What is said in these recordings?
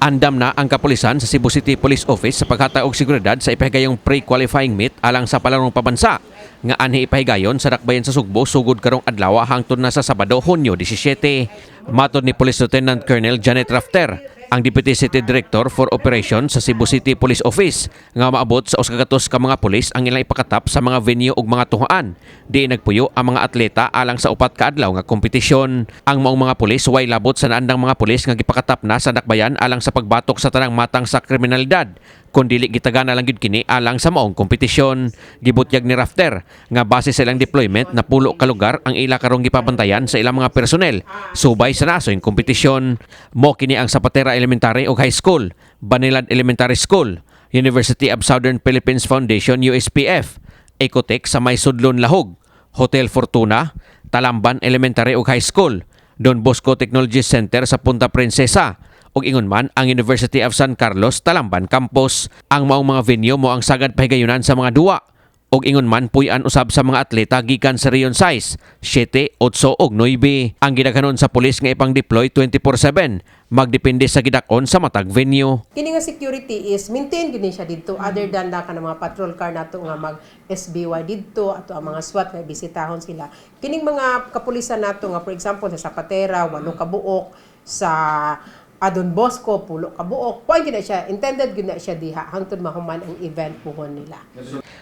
Andam na ang kapulisan sa Cebu City Police Office sa paghatag og seguridad sa ipahigayong pre-qualifying meet alang sa palarong pambansa nga anhi ipahigayon sa dakbayan sa Sugbo sugod karong adlaw hangtod na sa Sabado, Hunyo 17. Matod ni Police Lieutenant Colonel Janet Rafter, ang Deputy City Director for Operations sa Cebu City Police Office, nga maabot sa 100 ka mga pulis ang ilang ipakatap sa mga venue ug mga tungaan di nagpuyo ang mga atleta alang sa 4 ka adlaw nga kompetisyon. Ang maong mga pulis way labot sa naandang mga pulis nga gipakatap na sa dakbayan alang sa pagbatok sa tanang matang sa kriminalidad, kun dili gitagana lang gyud kini alang sa maong kompetisyon. Gibutyag ni Rafter nga base sa ilang deployment, 10 ka lugar ang ila karong gipabantayan sa ilang mga personnel subay sa naasoy kompetisyon. Mo kini ang Zapatera Elementary ug High School, Banilad Elementary School, University of Southern Philippines Foundation USPF, Ecotech sa May Sudlon Lahug, Hotel Fortuna, Talamban Elementary ug High School, Don Bosco Technology Center sa Punta Princesa, ug ingon man ang University of San Carlos Talamban Campus. Ang maong mga venue mo ang sagad pahigayunan sa mga duwa ug ingon man puy-an usab sa mga atleta gikan sa Region 6, 7, 8 ug 9. Ang gidaghanon sa pulis nga ipang-deploy 24/7 magdepende sa gidak-on sa matag venue. Kini nga security is maintain gyud ni siya didto, other than na kanang mga patrol car nato nga mag SBY didto, ato ang mga SWAT nga bisitahon sila. Kining mga kapulisan nato nga, for example, sa Zapatera, 8 ka buok, sa Don Bosco, 10 ka buok. Kuan gyud na siya, intended gyud na siya diha hangtod mahuman ang event puhon nila.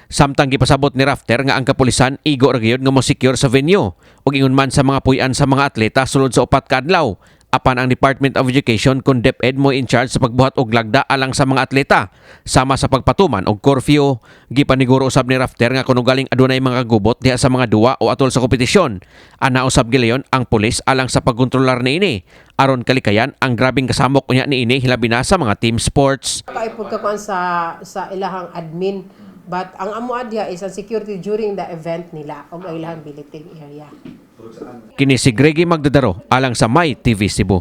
Samtang gipasabot ni Rafter nga ang kapulisan igo ra gyud nga mo-secure sa venue ug ingon man sa mga puy-an sa mga atleta sulod sa 4 ka adlaw. Apan ang Department of Education kon DepEd mo in charge sa pagbuhat og lagda alang sa mga atleta sama sa pagpatuman og curfew. Gipaniguro usab ni Rafter nga kuno galing adunay mga gubot diha sa mga duwa o atol sa kompetisyon, ana usab gilayon ang pulis alang sa pagkontrolar niini aron kalikayan ang grabeng kasamok unya niini, hilabi na sa mga team sports. Kay pud ka kuan sa ilahang admin, but ang amo diha is ang security during the event nila og ang ilahang billeting area. Kini si Greggy Magdadaro alang sa My TV Cebu.